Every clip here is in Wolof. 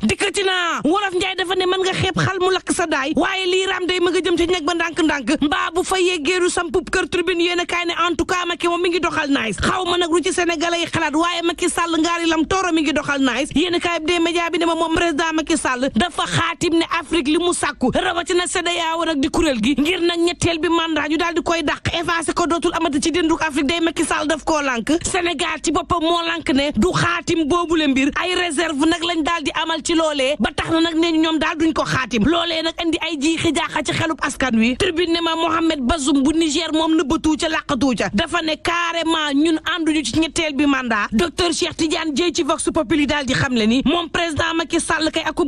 dikkati naa Wolof Njaay dafa ne mën nga xeeb xal mu lakk sa daay waaye lii raam day ma nga jëm ci ñeg ba ndànk-ndànk mbaa bu fa yeggeeru sampub kër tribune yéen a kaay ne en tout cas Macky moom mi ngi doxal nice xaw ma nag lu ci sénégalais yi xalaat waaye Macky Sall ngaari lam tooro mi ngi doxal nice yéen a kaay bi dee média bi ne ma moom président Macky Sall dafa xaatim ne Afrique li mu sàkku rawatina CEDEAO nag di kuréel gi ngir nag ñetteel bi mandat ñu daal di koy dàq effacé ko dootul amati ci dénduk Afrique day Macky Sall daf koo lànk Sénégal ci boppam moo lànk ne du xaatim boobule mbir ay réserve nag lañ daal di amal ci loolee ba tax na nag nee ñu ñoom daal duñ ko xaatim loolee nag indi ay jiixi jaaxa ci xelub askan wi tribune ne ma Mohamed Bazoum bu Niger moom nëbbatu ca làqatu ca dafa ne carrément ñun ànduñu ci ñetteel bi mandat docteur Cheikh Tidiane Dièye ci Vox Populi daal di xam le ni moom président Macky Sall kay aku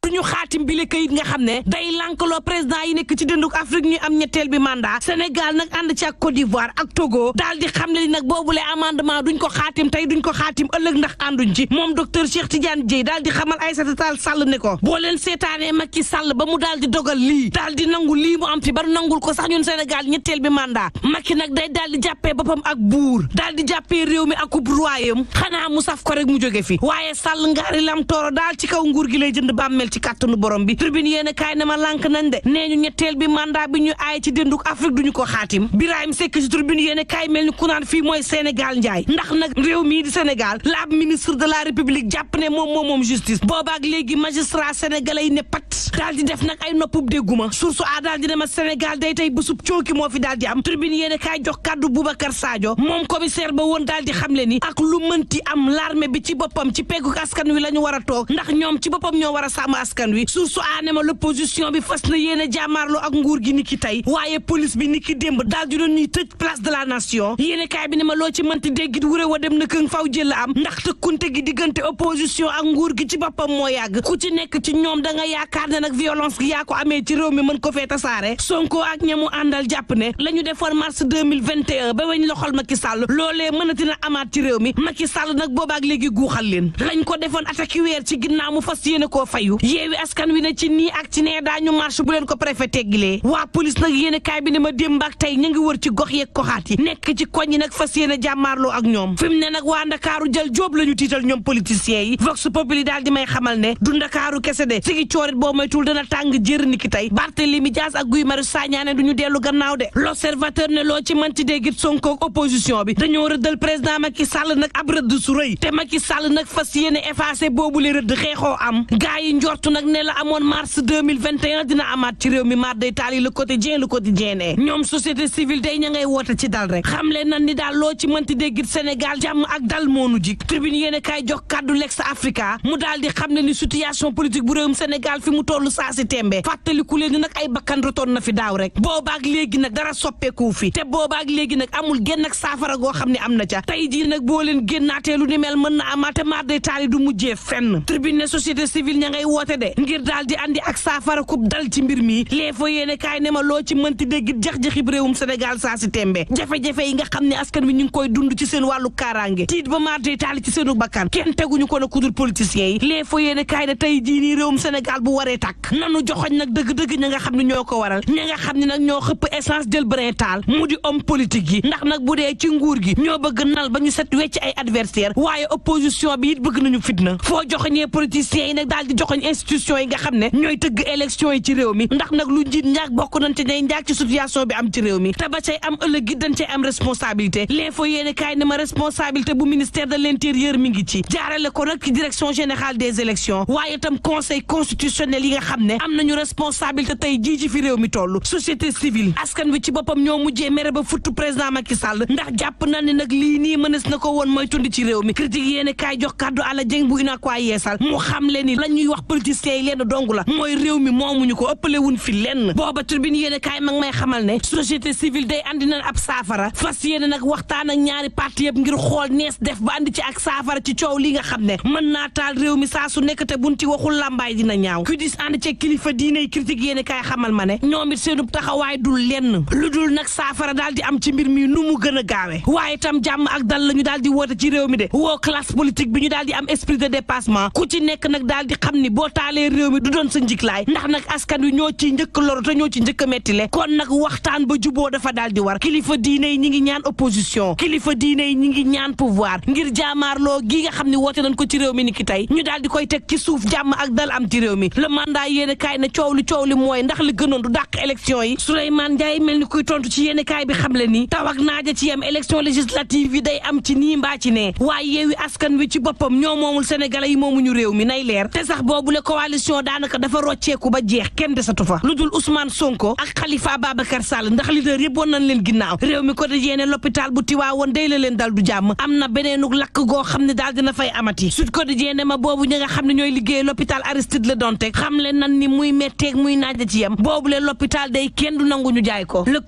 duñu xaatim bi la kayit nga xam ne day lànkaloo président yi nekk ci dënduk Afrique ñuy am ñetteel bi mandat Sénégal nag ànd ci ak Côte d'Ivoire ak Togo daal di xam ne ni nag boobule amendement duñ ko xaatim tey duñ ko xaatim ëllëg ndax ànduñ ci moom docteur Cheikh Tidiane Dièye daal di xamal Aïssata Tall Sall ne ko boo leen seetaanee Macky Sall ba mu daal di dogal lii daal di nangu lii mu am fi ba nangul ko sax ñun Sénégal ñetteel bi mandat Macky nag day daal di jàppee boppam ak buur daal di jàppee réew mi akub royaume xanaa mu saf ko rek mu jóge fi waaye Sall ngaari lam tooro daal ci kaw nguur gi lay jënd bàmmeel ci kàttanu borom bi tribune yéen a kaay na ma lànk nañ de nee ñu ñetteel bi mandat bi ñu aay ci dénduk Afrique duñu ko xaatim Birahim Seck ci tribune yéen a kaay mel ni ku naan fii mooy Sénégal njaay ndax nag réew mii di Sénégal la ab ministre de la République jàpp ne moom justice boobaak léegi magistrat sénégalais yi ne pat daal di def nag ay noppub dégguma source a daal di ne ma Sénégal day tey bésub cooki moo fi daal di am tribune yéen a kaay jox kàddu Boubacar Sadio moom commissaire ba woon daal di xamle ni ak lu mënti am l'armée bi ci boppam ci peggu askan wi la ñu war a toog ndax ñoom ci boppam ñoo war a sàmm askan wi source a ne ma l'opposition bi fas na yéen a jàmmaarloo ak nguur gi niki tey waaye police bi niki démb daal di doon ñuy tëj place de la nation yéen a kaay bi ne ma loo ci mënti déggit wuré wa dem na këng faw jël am ndax tëkkunte gi diggante opposition ak nguur gi ci boppam moo yàgg ku ci nekk ci ñoom da nga yaakaar ne nag violence gi yaa ko amee ci réew mi mën ko fee tasaare Sonko ak ñamu àndal jàpp ne la ñu defoon mars 2021 ba weñ loxol Macky Sall loolee mënati na amaat ci réew mi Macky Sall nag boobaak léegi guuxal leen lañ ko defoon attaque weer ci ginnaaw mu fas yéene koo fayu yeewi askan wi ne ci nii ak ci nee daañu marche bu leen ko préfet teggilee waa police nag yéene kaay bi ne ma démb ak tey ñu ngi wër ci gox yeeg koxaat yi nekk ci koñ yi nag fas yéene jàmmaarloo ak ñoom fi mu ne nag waa Ndakaaru jël jóob la ñu tiital ñoom politiciens yi Vox Populi daal di may xamal ne du Ndakaaru kese de sigi coorit boo moytul dana tàng jër ni ki tey Barthélémy Dias ak Guy Marius Sagna ne du ñu dellu gannaaw de L'Observateur ne loo ci mënti déggit Sonko ak opposition bi dañoo rëddal président Macky Sall nag ab rëdd su rëy te Macky Sall nag fas yéene effacé boobu le rëdd xeexoo am gaa yi njortu nag ne la amoon mars 2021 dina amaat ci réew mi mar day taal yi le quotidien ne ñoom société civile day ña ngay woote ci dal rek xam leen nan ni daal loo ci mënti déggit Sénégal jàmm ak dal moonu jik tribune yéen a kaay jox kàddu Lex Africa mu daal di xam ne ni situation politique bu réewum Sénégal fi mu toll saa si tembe fàttaliku leen ni nag ay bakkan rotoon na fi daaw rek boobaak léegi nag dara soppeeku fi te boobaak léegi nag amul genn ak saafara goo xam ne am na ca tey jii nag boo leen génnaatee lu ni mel mën na amaate mar day taal yi du mujjee fenn tribune ne société civile ña ngay woote de ngir daal di andi ak saafara kub dal ci mbir mi les fa yéene kaay ne ma loo ci mënti déggit jax-jaxib réewum Sénégal saa si tembe jafe-jafe yi nga xam ne askan wi ñu ngi koy dund ci seen wàllu kaaraange tiit ba mar day taal ci seenu bakkan kenn teguñu ko na kudur politiciens yi les fa yéene kaay ne tey jii nii réewum Sénégal bu waree tàkk nanu joxoñ nag dëgg-dëgg ña nga xam ne ñoo ko waral ña nga xam ne nag ñoo xëpp essence jël brin taal mu di homme politique yi ndax nag bu dee ci nguur gi ñoo bëgg nal ba ñu set wecc ay adversaire waaye opposition bi it bëgg nañu fitna foo joxoñee politiciens yi nag daal di joxoñ institution yi nga xam ne ñooy tëgg élection yi ci réew mi ndax nag lu njiit njaag bokk nañ ci ñay njaag ci situation bi am ci réew mi te ba cay am ëllëg gi dañ cay am responsabilité l'info yéene kaay ne ma responsabilité bu ministère de l'intérieur mi ngi ci jaarale ko nag ci direction générale des élections waaye itam conseil constitutionnel yi nga xam ne am nañu responsabilité tey jii ci fi réew mi toll société civile askan wi ci boppam ñoo mujjee mere ba futtu président Macky Sall ndax jàpp na ne nag lii nii mënees na ko woon mooy tundi ci réew mi critique yéene kaay jox kàddu Alla Dieng bu UNACOIS Yeesal mu xam le ni la ñuy wax politiciens yi leen dong la mooy réew mi moomuñu ko ëppale wuñ fi lenn booba tribune yéene kaay mag may xamal ne société civile day andi na ab saafara fas yéene nag waxtaan ak ñaari parti yëpp ngir xool nees def ba andi ci ak saafara ci coow li nga xam ne mën naa taal réew mi saa su nekk te buñ ci waxul làmbaay dina ñaaw ku dis ànd ci kilifa diine critique yéene kaay xamal ma ne ñoom it seenub taxawaay dul lenn lu dul nag saafara daal di am ci mbir mi nu mu gën a gaawe waaye tam jàmm ak dal la ñu daal di woote ci réew mi de woo classe politique bi ñu daal di am esprit de dépassement ku ci nekk nag daal di xam ni boo taalee réew mi du doon sa njiklaay ndax nag askan wi ñoo ci njëkk loru te ñoo ci njëkk a mettile kon nag waxtaan ba juboo dafa daal di war kilifa diine yi ñi ngi ñaan opposition kilifa diine yi ñi ngi ñaan pouvoir ngir jaamaarloo gi nga xam ne woote nañ ko ci réew mi ni ki tey ñu daal di koy teg ci suuf jàmm ak dal am ci réew mi le mandat yéene kaay ne coow li mooy ndax li gënoon du dàq élection yi Souleymane Ndiaye mel ni kuy tontu ci yéene kaay bi xam le ni taw ak naaja ci yem élection législative yi day am ci nii mbaa ci nee waaye yeewi askan wi ci boppam ñoo moomul sénégalais yi moomuñu réew mi nay leer te sax boobule coalition daanaka dafa rocceeku ba jeex kenn desatu fa lu dul Ousmane Sonko ak Khalifa Ababacar Sall ndax leader yëpp woon nañ leen ginnaaw réew mi ko dajee l'hôpital bu Tiwaawoon day la leen dal du jàmm am na beneenug lakk goo xam ne daal dina fay amati Sud Quotidien ma boobu ñi nga xam ne ñooy liggéey l'hôpital Aristide Le Dantec xam leen nan ni muy metteeg muy naaja ci yem boobule l'hôpital day kenn du nangu ñu jaay ko le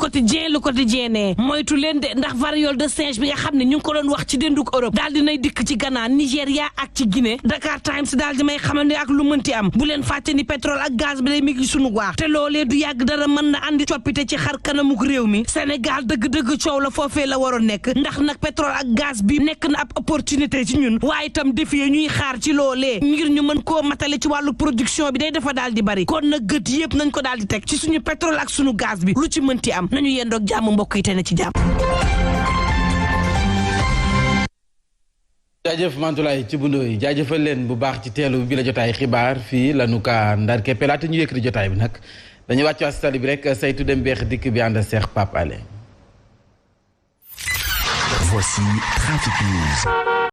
quotidien ne moytu leen de ndax variole de singe bi nga xam ne ñu ngi ko doon wax ci dénduk Europe daal dinay dikk ci Ghana Nigéria ak ci Guinée Dakar Times daal di may xamal ne ak lu mënti am bu leen fàtte ni pétrole ak gaz bi day mi ngi sunu waax te loolee du yàgg dara mën na andi coppite ci xar kanamuk réew mi Sénégal dëgg-dëgg coow la foofee la waroon nekk ndax nag pétrole ak gaz bi nekk na ab opportunité ci ñun waaye itam défi ñuy xaar ci loolee ngir ñu mën koo matale ci wàllu production bi day dafa daal di bari kon nag gët yëpp nañ ko daal di teg ci suñu pétrole ak suñu gaz bi lu ci mënti am nañu yendoog jàmm mbokk yi te ne ci jàmm. jaajëf Mantoulaye ci bundo yi jaajëfal leen bu baax ci teelu bi la jotaay xibaar fii lanu ka ndar keppe laata ñu yëkkati jotaay bi nag dañuy wàcc astali bi rek saytu dem beex dikk bi ànd Cheikh Pape Alé. Voici Trafic News.